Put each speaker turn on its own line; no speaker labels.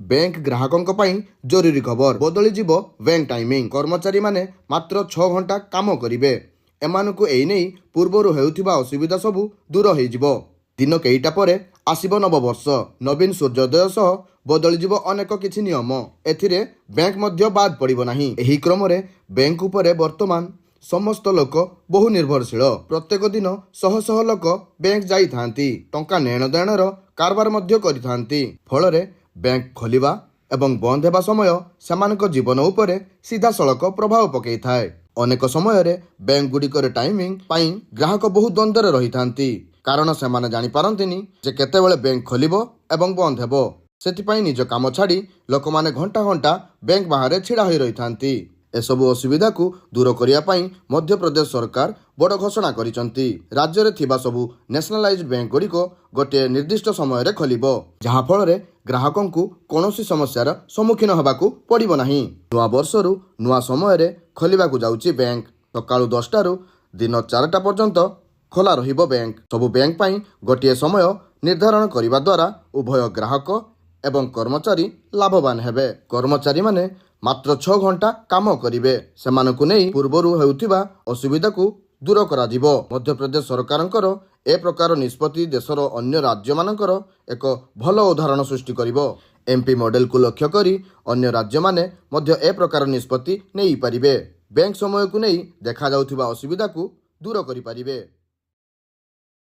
Bank ଗ୍ରାହକଙ୍କ ପାଇଁ ଜରୁରୀ ଖବର। ବଦଳିଯିବ ବ୍ୟାଙ୍କ ଟାଇମିଂ। କର୍ମଚାରୀମାନେ ମାତ୍ର 6 ଘଣ୍ଟା କାମ କରିବେ। ଏମାନଙ୍କୁ ଏହି ନେଇ ପୂର୍ବରୁ ହେଉଥିବା ଅସୁବିଧା ସବୁ ଦୂର ହେଇଯିବ। ଦିନ କେଇଟା ପରେ ଆସିବ ନବବର୍ଷ। ନବୀନ ସୂର୍ଯ୍ୟୋଦୟ ସହ ବଦଳିଯିବ ଅନେକ କିଛି ନିୟମ। ଏଥିରେ ବ୍ୟାଙ୍କ ମଧ୍ୟ ବାଦ ପଡ଼ିବ ନାହିଁ। ଏହି କ୍ରମରେ ବ୍ୟାଙ୍କ ଉପରେ ବର୍ତ୍ତମାନ ସମସ୍ତ ଲୋକ ବହୁ ନିର୍ଭରଶୀଳ। ପ୍ରତ୍ୟେକ ଦିନ ଶହ ଶହ ଲୋକ ବ୍ୟାଙ୍କ ଯାଇଥାନ୍ତି, ଟଙ୍କା ନେଣ ଦେଣର କାରବାର ମଧ୍ୟ କରିଥାନ୍ତି। ଫଳରେ ବ୍ୟାଙ୍କ ଖୋଲିବା ଏବଂ ବନ୍ଦ ହେବା ସମୟ ସେମାନଙ୍କ ଜୀବନ ଉପରେ ସିଧାସଳଖ ପ୍ରଭାବ ପକାଇଥାଏ। ଅନେକ ସମୟରେ ବ୍ୟାଙ୍କ ଗୁଡ଼ିକରେ ଟାଇମିଂ ପାଇଁ ଗ୍ରାହକ ବହୁ ଦ୍ୱନ୍ଦ୍ୱରେ ରହିଥାନ୍ତି, କାରଣ ସେମାନେ ଜାଣିପାରନ୍ତିନି ଯେ କେତେବେଳେ ବ୍ୟାଙ୍କ ଖୋଲିବ ଏବଂ ବନ୍ଦ ହେବ। ସେଥିପାଇଁ ନିଜ କାମ ଛାଡ଼ି ଲୋକମାନେ ଘଣ୍ଟା ଘଣ୍ଟା ବ୍ୟାଙ୍କ ବାହାରେ ଛିଡ଼ା ହୋଇ ରହିଥାନ୍ତି। ଏସବୁ ଅସୁବିଧାକୁ ଦୂର କରିବା ପାଇଁ ମଧ୍ୟପ୍ରଦେଶ ସରକାର ବଡ଼ ଘୋଷଣା କରିଛନ୍ତି। ରାଜ୍ୟରେ ଥିବା ସବୁ ନ୍ୟାସନାଲାଇଜଡ୍ ବ୍ୟାଙ୍କ ଗୁଡ଼ିକ ଗୋଟିଏ ନିର୍ଦ୍ଦିଷ୍ଟ ସମୟରେ ଖୋଲିବ, ଯାହାଫଳରେ ଗ୍ରାହକଙ୍କୁ କୌଣସି ସମସ୍ୟାର ସମ୍ମୁଖୀନ ହେବାକୁ ପଡ଼ିବ ନାହିଁ। ନୂଆ ବର୍ଷରୁ ନୂଆ ସମୟରେ ଖୋଲିବାକୁ ଯାଉଛି ବ୍ୟାଙ୍କ। ସକାଳୁ 10ଟାରୁ ଦିନ 4ଟା ପର୍ଯ୍ୟନ୍ତ ଖୋଲା ରହିବ ବ୍ୟାଙ୍କ। ସବୁ ବ୍ୟାଙ୍କ ପାଇଁ ଗୋଟିଏ ସମୟ ନିର୍ଦ୍ଧାରଣ କରିବା ଦ୍ୱାରା ଉଭୟ ଗ୍ରାହକ ଏବଂ କର୍ମଚାରୀ ଲାଭବାନ ହେବେ। କର୍ମଚାରୀମାନେ ମାତ୍ର 6 ଘଣ୍ଟା କାମ କରିବେ। ସେମାନଙ୍କୁ ନେଇ ପୂର୍ବରୁ ହେଉଥିବା ଅସୁବିଧାକୁ ଦୂର କରାଯିବ। ମଧ୍ୟପ୍ରଦେଶ ସରକାରଙ୍କର ଏ ପ୍ରକାର ନିଷ୍ପତ୍ତି ଦେଶର ଅନ୍ୟ ରାଜ୍ୟମାନଙ୍କର ଏକ ଭଲ ଉଦାହରଣ ସୃଷ୍ଟି କରିବ। ଏମ୍ପି ମଡେଲକୁ ଲକ୍ଷ୍ୟ କରି ଅନ୍ୟ ରାଜ୍ୟମାନେ ମଧ୍ୟ ଏ ପ୍ରକାର ନିଷ୍ପତ୍ତି ନେଇପାରିବେ। ବ୍ୟାଙ୍କ ସମୟକୁ ନେଇ ଦେଖାଯାଉଥିବା ଅସୁବିଧାକୁ ଦୂର କରିପାରିବେ।